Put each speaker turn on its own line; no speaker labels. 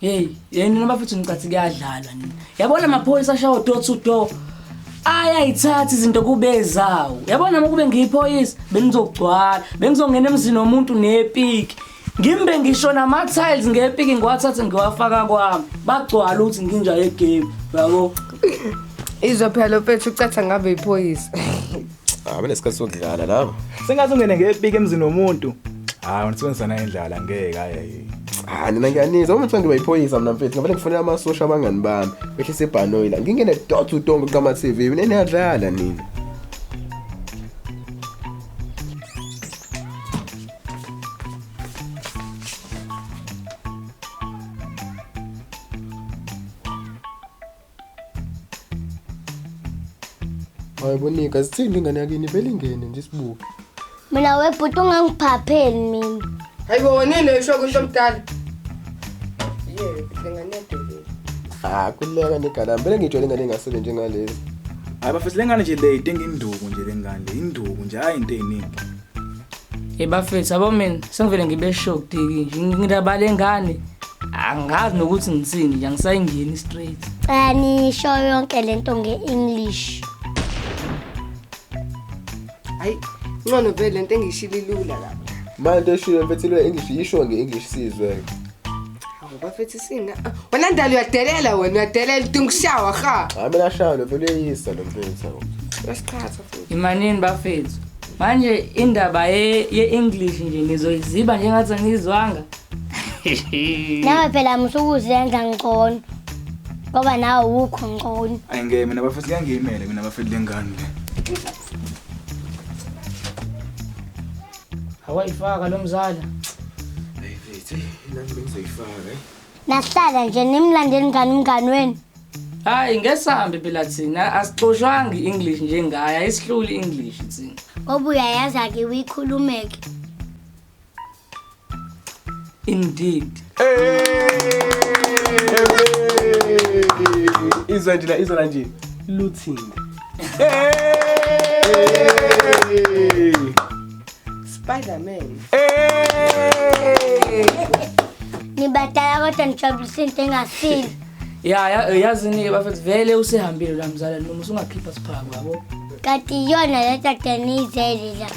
Hey, yena noma futhi ngicathi kuyadlalwa nina. Yabona amaphoyisa ashawa door to door. Ayayithatha izinto kube ezawo. Yabona noma kube ngiyiphoyisa bengizogcwala, bengizongena emzini womuntu nepiki. Ngimbe ngisho nama tiles ngepiki ngiwathathe ngiwafaka kwami. Bagcwala ukuthi nginja yegame, yabo.
Izwa phela mfethu ucatha ngabe iphoyisa.
Ah, benesikhathi sokudlala labo.
Sengathi ungene ngepiki emzini womuntu. Hayi, unisebenzisa ngendlala ngeke hayi.
Ah, nina ngiyanizwa uma kuthiwa ngiba yiphoyisa mina mfethu, ngavele ngifonela amasosha abangani bami, behlise ibhanoyi la. Ngingene dot to door ngiqama TV, mina niyadlala nina. Hayi bonika, sithini ingane yakini vele ingene nje sibuke.
Mina webhuti ungangiphapheli mina.
Hayibo wena yini esho kwinto omdala? Yebo, lengane yadelela.
Ah, kuleka negalami. Vele ngijwayele ingane engasele njengalezi.
Hayi bafethu lengane nje le idinga induku nje lengane le induku nje hayi into eziningi.
Hey bafethu, yabo mina sengivele ngibe shocked nje. Ngindaba lengane angazi nokuthi ngithini nje angisayingeni straight.
Cela nisho yonke lento nge-English.
Hayi, ngcono vele lento engiyishilo ilula lapha.
Manje eshiyo mfethu le English yisho nge-English sizwe.
Hawu bafethu singa. Wena ndalo uyadelela wena uyadelela udinga ukushawa ha.
Hayi mina shaya lo vele uyeyisa lo mfethu.
Uyasiqhatha futhi.
Imanini bafethu. Manje indaba ye-English nje nizoyiziba njengathi angiyizwanga.
Nawe phela musukuzenza ngcono. Ngoba nawe ukho ngcono.
Hayi ngeke mina bafethu kuyangiyimele mina bafethu lengane le.
Awayifaka lo mzala.
Hayi mfethu, nami bengizoyifaka.
Nahlala nje nimlandela ingane umngani wenu.
Hayi ngesambe phela thina asixoshwanga i-English njengaye ayisihluli i-English thina.
Ngoba uyayazi-ke uyikhulumeke.
Indeed.
Izwa nje la, izwa la nje. Looting.
Spider-Man.
Nibadala kodwa nijabulisa into engasile.
Ya yazini bafethu vele usehambile la mzala noma usungakhipha siphako yabo.
Kanti iyona le tata niyizele la.